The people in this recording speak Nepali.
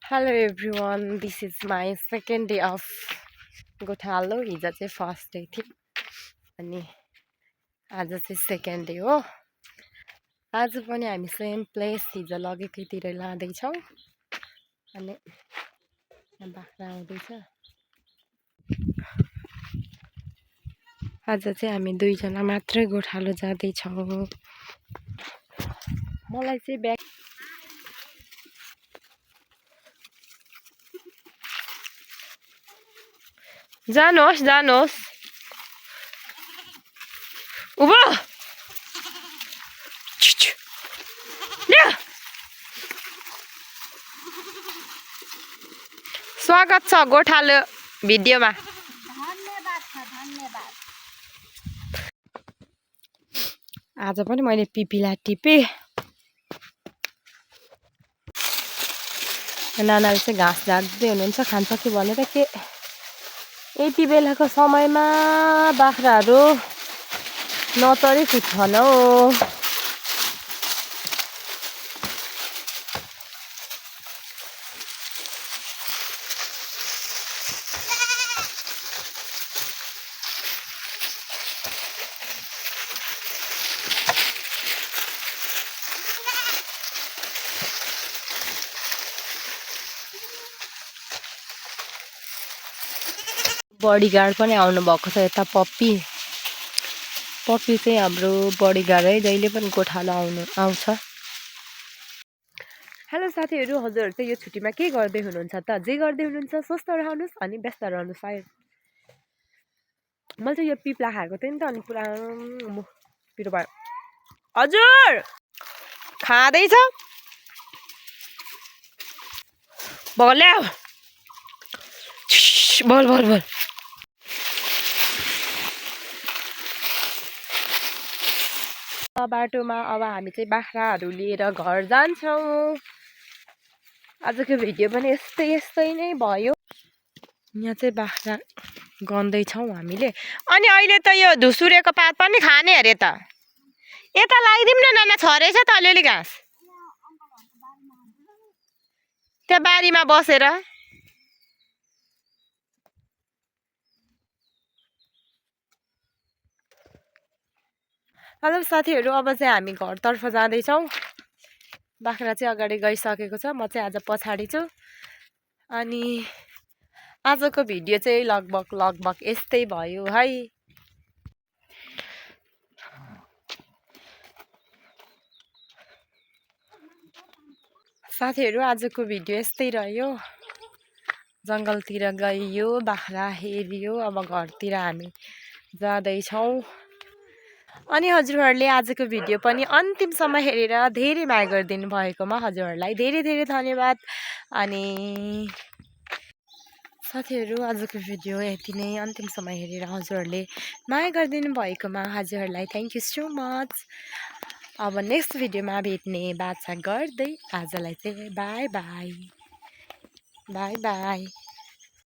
Hello everyone, this is my second day of गोठालो. हिजो चाहिँ फर्स्ट डे थियो अनि आज चाहिँ सेकेन्ड डे हो. आज पनि हामी सेम प्लेस हिजो लगेकैतिर लाँदैछौँ अनि बाख्रा आउँदैछ. आज चाहिँ हामी दुईजना मात्रै गोठालो जाँदैछौँ. मलाई चाहिँ ब्याग जानुहोस् जानुहोस् उभो स्वागत छ गोठालो भिडियोमा. आज पनि मैले पिपीलाई टिपेँ. नानाले चाहिँ घाँस झार्दै हुनुहुन्छ. खान्छ कि भनेर के यति बेलाको समयमा बाख्राहरू नचरी फुट्छन् हौ. बडीगार्ड पनि आउनु भएको छ यता. पप्पी चाहिँ हाम्रो बडीगार्ड है. जहिले पनि गोठालो आउँछ. हेलो साथीहरू, हजुरहरू चाहिँ यो छुट्टीमा के गर्दै हुनुहुन्छ त? जे गर्दै हुनुहुन्छ स्वस्थ रहनुहोस् अनि व्यस्त रहनुहोस्. सायद मैले चाहिँ यो पिप्ला खाएको थिएँ नि त अनि पुरा पिरो भयो. हजुर खाँदैछ बोल्या बोल बोल बोल. बाटोमा अब हामी चाहिँ बाख्राहरू लिएर घर जान्छौँ. आजको भिडियो पनि यस्तै नै भयो. यहाँ चाहिँ बाख्रा गन्दैछौँ हामीले. अनि अहिले त यो धुसुरेको पात पनि खाने अरे त. यता लगाइदिउँ न नाना, छरेछ त अलिअलि घाँस त्यहाँ बारीमा बसेर. हेलो साथीहरू, अब चाहिँ हामी घरतर्फ जाँदैछौँ. बाख्रा चाहिँ अगाडि गइसकेको छ, म चाहिँ आज पछाडि छु. अनि आजको भिडियो चाहिँ लगभग यस्तै भयो है. साथीहरू आजको भिडियो यस्तै रह्यो. जङ्गलतिर गइयो, बाख्रा हेरियो. अब घरतिर हामी जाँदैछौँ. अनि हजुरहरूले आजको भिडियो पनि अन्तिमसम्म हेरेर धेरै माया गरिदिनु भएकोमा हजुरहरूलाई धेरै धेरै धन्यवाद. अनि साथीहरू आजको भिडियो यति नै. अन्तिमसम्म हेरेर हजुरहरूले माया गरिदिनु भएकोमा हजुरहरूलाई थ्याङ्क यू सो मच. अब नेक्स्ट भिडियोमा भेट्ने बाछा गर्दै आजलाई चाहिँ बाई बाई.